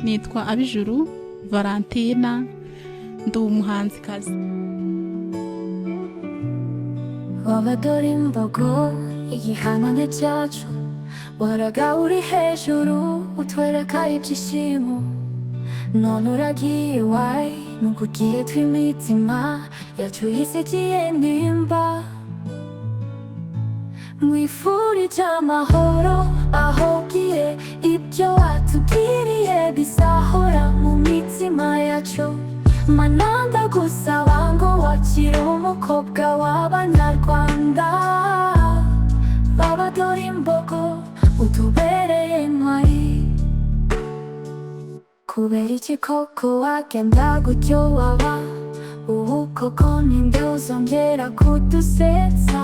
Nitwa Abijuru Valentina, ndi umuhanzikazi. Baba dore imbogo, igihangange cyacu. Wahoraga uri hejuru, utwereka ibyishimo. None uragiye, wayi nuko ugiye, tw'imitima yacu yisigiye nimba. Mwifurije amahoro aho ugiye. Ibyo watubwiriye bizahora mu mitima yacu. Mana, ndagusaba ngo wakire umukobwa w'Abanyarwanda. Baba dore imbogo, utubereye intwari. Kubera iki koko wagenda gutyo waba? Ubu koko ninde uzongera kudusetsa?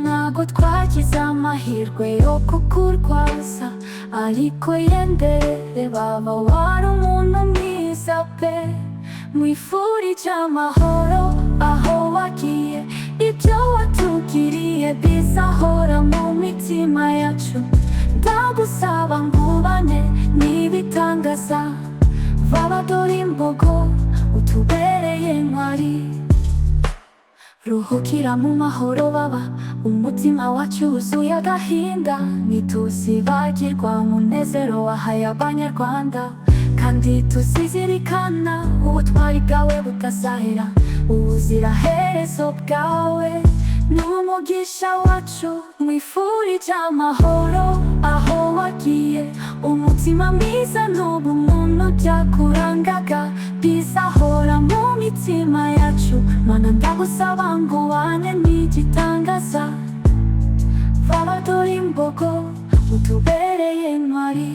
Ntabwo twagize amahirwe yo kukurwaza, ariko yendere baba, wari umuntu mwiza pe. Mwifurije amahoro aho wagiye. Ibyo watugiriye bizahora mu mitima yacu. Ndagusaba ngubane n'ibitangaza. Baba dore imbogo, utubereye intwari. Ruhukira mu mahoro baba, umutima wacu wuzuye agahinda. Ntituzibagirwa umunezero wahaye Abanyarwanda, kandi tuzizirikana ubutwari bwawe butazahera. Ubuziraherezo bwawe ni umugisha wacu. Mwifurije amahoro aho wagiye. Umutima mwiza n'ubumuntu byakurangaga bizahora mu mitima yacu. Mana, ndagusaba ngo ubane n'igitangaza. Baba dore imbogo, utubereye intwari.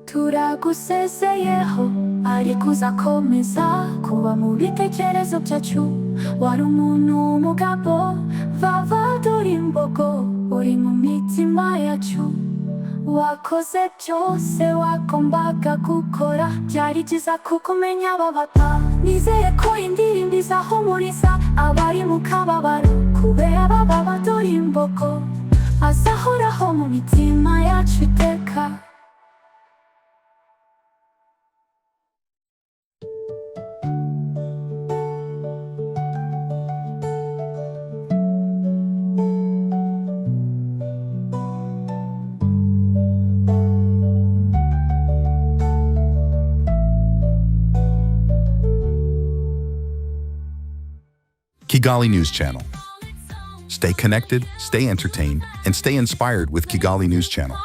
Turagusezeyeho, ariko uzakomeza kuba mu bitekerezo byacu. Wari umuntu w'umugabo. Baba dore imbogo, uri mu mitima yacu. Wakoze byose wagombaga gukora. Byari byiza kukumenya babata. Nizeye ko indirimbo izahumuriza abari mu kababaro kubera baba dore imbogo. Azahoraho mu mitima yacu iteka. Kigali News Channel. Stay connected, stay entertained, and stay inspired with Kigali News Channel.